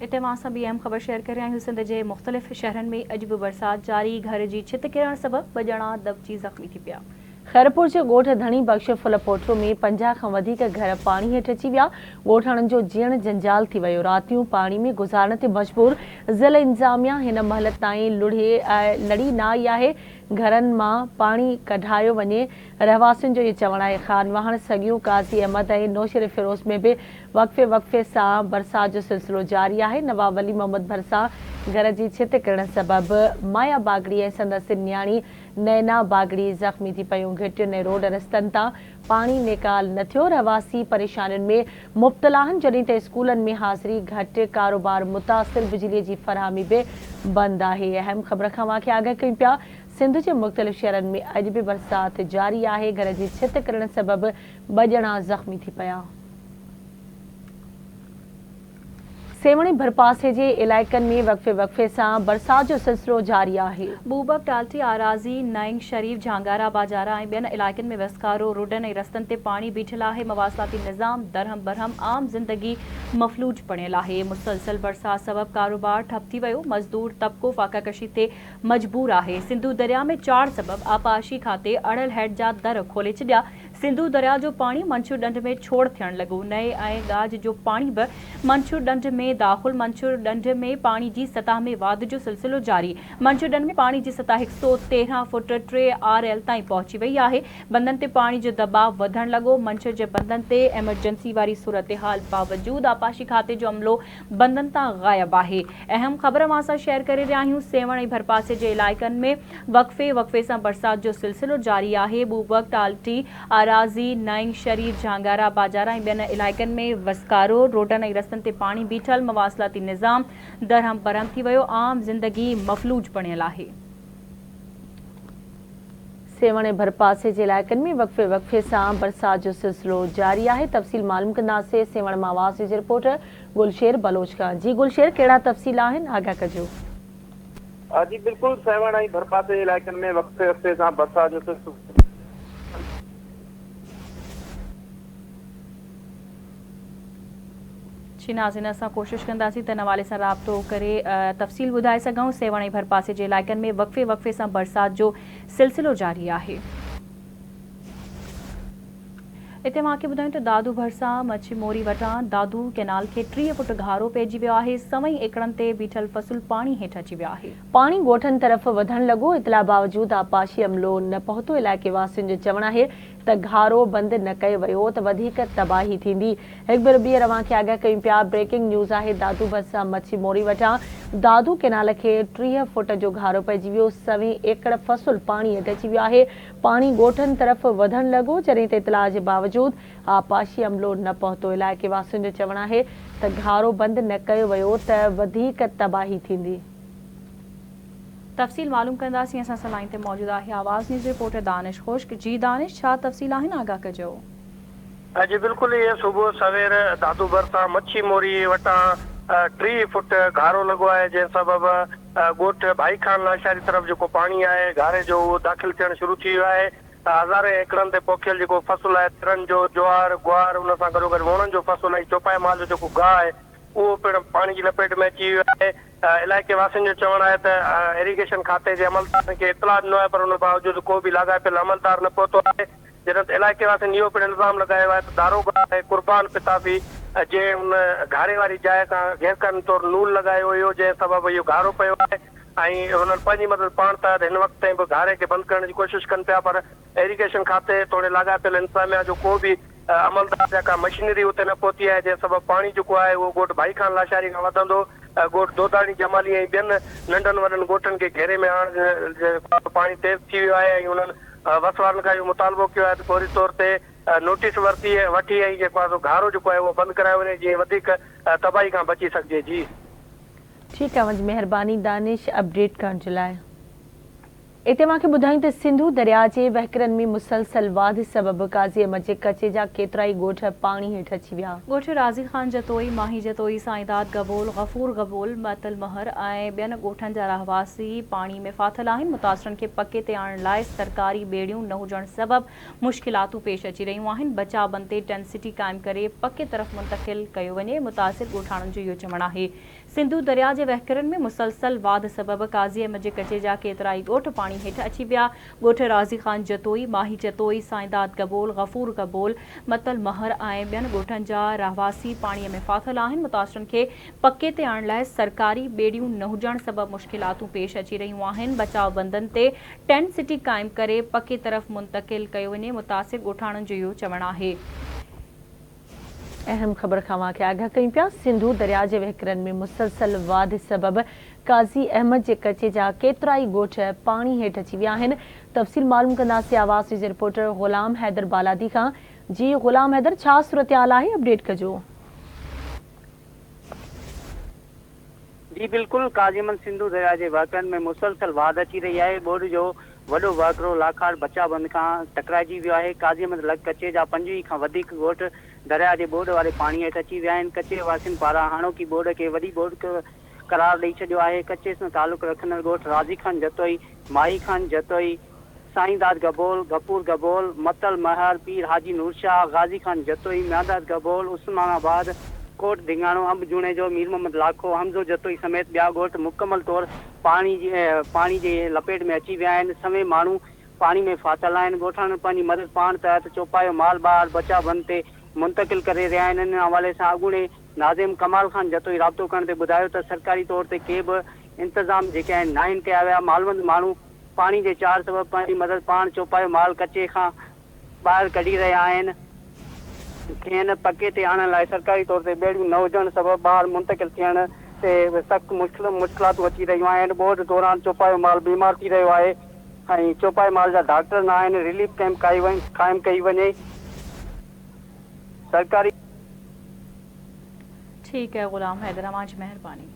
اتي اوهان سان ٻي اهم خبر شيئر ڪري رهيا آهيون سنڌ جي مختلف شهرن ۾ اڄ به برسات جاري، گهر جي ڇت ڪرڻ سبب ٻه ڄڻا دٻجي زخمي ٿي پيا. خيرپور جي ڳوٺ ڌڻي بخش ڦل پوٽرو ۾ 50 کان وڌيڪ گهر پاڻي هيٺ اچي ويا، ڳوٺاڻن جو جيئڻ جنجال ٿي ويو، راتيون پاڻي ۾ گذارڻ تي مجبور، ضلعي انتظاميا هن مهل تائين لڙهي لڙي نه آئي آهي، گهرن مان پاڻي ڪڍايو وڃي، رهواسين جو اهو چوڻ آهي. خانواهڻ، سڳيون، قاضي احمد ۽ نوشهروفيروز ۾ به وقفي وقفي سان برسات جو سلسلو جاري آهي. نواب ولي محمد ڀرسان گهر جي ڇت ڪرڻ سبب مايا باگڙي ۽ سندس نياڻي نينا باگڙي زخمي ٿي پيون. گهٽين ۽ روڊ رستن تان پاڻي نيڪال نه ٿيو، رهواسي پريشانين ۾ مبتلا آهن، جڏهن ته اسڪولن ۾ حاضري گهٽ، ڪاروبار متاثر، بجلي جي فراهمي به بند آهي. اهم خبر کان اوهان کي آگاهه ڪيون پيا، سنڌ جي مختلف شهرن ۾ اڄ به برسات جاري آهي، گهر جي ڇت ڪرڻ سبب ٻه ڄڻا زخمي ٿي پيا. سيوهڻ ۽ ڀرپاسي جي علائقن ۾ وقفي وقفي سان برسات جو سلسلو جاري آهي. بوبڪ، ٽالٽي، آراضي، نئنگ شريف، جهانگارا، باجارا ۽ ٻين علائقن ۾ وسڪارو، روڊن ۽ رستن تي پاڻي بيٺل آهي، مواصلاتي نظام درهم برهم، عام زندگي مفلوج بڻيل آهي، مسلسل برسات سبب ڪاروبار ٺپ ٿي ويو، مزدور طبقو فاقاڪشي تي مجبور آهي، سنڌو درياء ۾ چاڙهه سبب آبپاشي کاتي اڙل هيڊ جا در کولي ڇڏيا، سنڌو درياء جو پاڻي منڇر ڍنڍ ۾ ڇوڙ ٿيڻ لڳو، نئين ۽ گاج جو پاڻي به منڇر ڍنڍ ۾ داخل، منڇر ڍنڍ ۾ پاڻي جي سطح ۾ واڌ جو سلسلو جاري، منڇر ڍنڍ ۾ پاڻي جي سطح 113 فوٽ ٽي آر ايل تائين پهچي وئي آهي، بندن تي پاڻي جو دٻاء وڌڻ لڳو، منڇر جي بندن تي ايمرجنسي واري صورتحال باوجود آبپاشي کاتي جو عملو بندن تان غائب آهي. اهم خبر اوهان سان شيئر ڪري رهيا آهيون سيوهڻ ۽ ڀرپاسي جي علائقن ۾ وقفي وقفي سان برسات جو سلسلو جاري آهي بوبڪ، ٽالٽي، آراضي، نئنگ شريف، جهانگارا، باجارا ۽ ٻين علائقن ۾ وسڪارو، روڊن ۽ رستن تي پاڻي بيٺل، مواصلاتي نظام درهم برهم ٿي ويو، عام زندگي مفلوج بڻيل آهي. سيوهڻ ۽ ڀرپاسي جي علائقن ۾ وقفي وقفي سان برسات جو سلسلو جاري آهي تفصيل معلوم ڪنداسين سيوهڻ مان آواز نيوز جي رپورٽر گلشير بلوچ کان جي گلشير ڪهڙا تفصيل آهن آگاهه ڪجو. جي بلڪل سيوهڻ ۽ ڀرپاسي جي علائقن ۾ وقفي وقفي سان برسات جو سلسلو. جي ناظرين اسان ڪوشش ڪنداسين ته ان حوالي سان رابطو ڪري تفصيل ٻڌائي سگهون سيوهڻ ۽ ڀرپاسي جي علائقن ۾ وقفي وقفي سان برسات جو سلسلو جاري آهي. اتي اوهان کي ٻڌايون ته دادو ڀرسان مڇي موري وٽان دادو ڪئنال کي 30 فوٽ گهارو پئجي ويو آهي، سوين ايڪڙن تي بيٺل فصل پاڻي هيٺ اچي ويو آهي. پاڻي ڳوٺن طرف وڌڻ لڳو، اطلاع باوجود آبپاشي عملو نه پهتو، علائقي واسين جو چوڻ آهي ته گهارو بند نه ڪيو ويو ته وڌيڪ تباهي ٿيندي. هڪ ڀيرو ٻيهر اوهان کي آگاهه ڪيون پيا بريڪنگ نيوز آهي دادو ڀرسان مڇي موري وٽان دادو ڪينال کي 30 فوٽ جو گهارو پئجي ويو سوين ايڪڙ فصل پاڻي هيٺ اچي ويو آهي پاڻي ڳوٺن طرف وڌڻ لڳو جڏهن ته اطلاع جي باوجود آبپاشي عملو نه پهتو علائقي واسين جو چوڻ آهي ته گهارو بند نه ڪيو ويو ته وڌيڪ تباهي ٿيندي. تفصيل معلوم ڪنداسين اسان سان لائين تي موجود آهي آواز نيوز رپورٽر دانش خشڪ جي دانش ڇا تفصيل آهن آگاهه ڪجو. جي بلڪل ائين صبح سوير دادو ڀرسان مڇي موري وٽان 30 فوٽ گهارو لڳو آهي جنهن سبب ڳوٺ ڀائي خان لاشاري طرف جيڪو پاڻي آهي گهاري جو اهو داخل ٿيڻ شروع ٿي ويو آهي هزارين ايڪڙن تي پوکيل جيڪو فصل آهي ترن جو جوار گوار ان سان گڏوگڏ ووڻن جو فصل ۽ چوپائي مال جو جيڪو گاهه آهي اهو پڻ پاڻي جي لپيٽ ۾ اچي ويو آهي علائقي واسين جو چوڻ آهي ته ايريگيشن کاتي جي عملدارن کي اطلاع ڏنو آهي پر ان باوجود ڪو به لاڳاپيل عملدار نه پهتو آهي جڏهن ته علائقي واسين اهو پڻ الزام لڳايو آهي ته داروغا ۽ قربان پتافي جنهن ان گهاري واري جاء کان غيرقانوني طور نول لڳايو هيو جنهن سبب اهو گهارو پيو آهي ۽ هنن پنهنجي مدد پاڻ تحت هن وقت تائين به گهاري کي بند ڪرڻ جي ڪوشش ڪن پيا پر ايريگيشن کاتي توڙي لاڳاپيل انتظاميا جو ڪو به عملدار يا ڪا مشينري اتي نه پهتي آهي جنهن سبب پاڻي جيڪو آهي اهو ڳوٺ ڀائي خان لاشاري کان وڌندو ڳوٺ دوداڻي جمالي ۽ ٻين ننڍن وڏن ڳوٺن کي گهيري ۾ آڻڻ جي پاڻي تيز ٿي ويو آهي ۽ انهن وس وارن کان اهو مطالبو ڪيو آهي ته فوري طور تي نوٽيس ورتي وٺي ۽ جيڪو آهي سو گهارو جيڪو آهي اهو بند ڪرايو وڃي جيئن وڌيڪ تباهي کان بچي سگهجي جي. ٺيڪ آ اوهان جي مهرباني دانش اپڊيٽ ڪرڻ جي لاء. اتي اوهان کي ٻڌايون ته سنڌو درياء جي وهڪرن ۾ مسلسل واڌ سبب قاضي احمد جي ڪچي جا ڪيترائي ڳوٺ پاڻي هيٺ اچي ويا. ڳوٺ راضي خان جتوئي، ماهي جتوئي، سائينداد گبول، غفور گبول، متل مهر ۽ ٻين ڳوٺن جا رهواسي پاڻي ۾ ڦاٿل آهن، متاثرن کي پڪي تي آڻڻ لاء سرڪاري ٻيڙيون نه هجڻ سبب مشڪلاتون پيش اچي رهيون آهن، بچاء بند تي ٽينٽ سٽي قائم ڪري پڪي طرف منتقل ڪيو وڃي، متاثر ڳوٺاڻن جو اهو چوڻ آهي. سنڌو درياء جي وهڪرن ۾ مسلسل واڌ سبب قاضي احمد جي ڪچي جا ڪيترائي ڳوٺ پاڻي هيٺ اچي ويا. ڳوٺ راضي خان جتوئي، ماهي جتوئي، سائينداد گبول، غفور گبول، متل مهر ۽ ٻين ڳوٺن جا رهواسي پاڻي ۾ ڦاٿل آهن. متاثرن کي پڪي تي آڻڻ لاء سرڪاري ٻيڙيون نه هجڻ سبب مشڪلاتون پيش اچي رهيون آهن. بچاء بندن تي ٽينٽ سٽي قائم ڪري پڪي طرف منتقل ڪيو وڃي، متاثر ڳوٺاڻن جو اهو چوڻ آهي. اهم خبر کان اوهان کي آگاهه ڪيون پيا، سنڌو درياء جي وهڪرن ۾ مسلسل واڌ سبب قاضي احمد جي ڪچي جا ڪيترائي ڳوٺ پاڻي هيٺ اچي ويا آهن، تفصيل معلوم ڪنداسين آواز نيوز جي رپورٽر غلام حيدر بالادي کان، جي غلام حيدر ڇا صورتحال آهي اپڊيٽ ڪجو. جي بلڪل قاضي احمد سنڌو درياء جي وهڪرن ۾ مسلسل واڌ اچي رهي آهي، ٻوڏ جو وڏو وهڪرو لاکاڙ بچا بند کان ٽڪرائجي ويو آهي، قاضي احمد لڳ ڪچي جا 25 کان وڌيڪ ڳوٺ درياء جي ٻوڏ واري پاڻي هيٺ اچي ويا آهن، ڪچي واسين پاران هاڻوڪي ٻوڏ کي وڏي ٻوڏ قرار ڏئي ڇڏيو آهي، ڪچي سان تعلق رکندڙ ڳوٺ راضي خان جتوئي، ماهي خان جتوئي، سائين داد گبول، غفور گبول، متل مهر، پير حاجي نور شاهه، غازي خان جتوئي، ميانداد گبول، عثمان آباد، ڪوٽ ڌڱاڻو، انب جوڻيجو، مير محمد لاکو، حمزو جتوئي سميت ٻيا ڳوٺ مڪمل طور پاڻي پاڻي جي لپيٽ ۾ اچي ويا آهن، سوين ماڻهو پاڻي ۾ ڦاٿل آهن، ڳوٺاڻن پنهنجي مدد پاڻ تحت چوپايو مال ٻاهر بچاء بند تي منتقل ڪري رهيا آهن، ان حوالي سان اڳوڻي ناظم ڪمال خان جتوئي رابطو ڪرڻ تي ٻڌايو ته سرڪاري طور تي ڪي به انتظام جيڪي آهن ناهن ڪيا ويا، مالوند ماڻهو پاڻي جي چاڙهه سبب پنهنجي مدد پاڻ چوپايو مال ڪچي کان ٻاهر ڪڍي رهيا آهن، کين پڪي تي آڻڻ لاء سرڪاري طور تي ٻيڙيون نه هجڻ سبب ٻاهر منتقل ٿيڻ تي سخت مشڪلاتون اچي رهيون آهن، ٻوڏ دوران چوپايو مال بيمار ٿي رهيو آهي ۽ چوپائي مال جا ڊاڪٽر نه آهن، رليف ڪئمپ قائم ڪئي وڃي، سرڪاري. ٺيڪ آهي غلام حيدر اوهان جي مهرباني.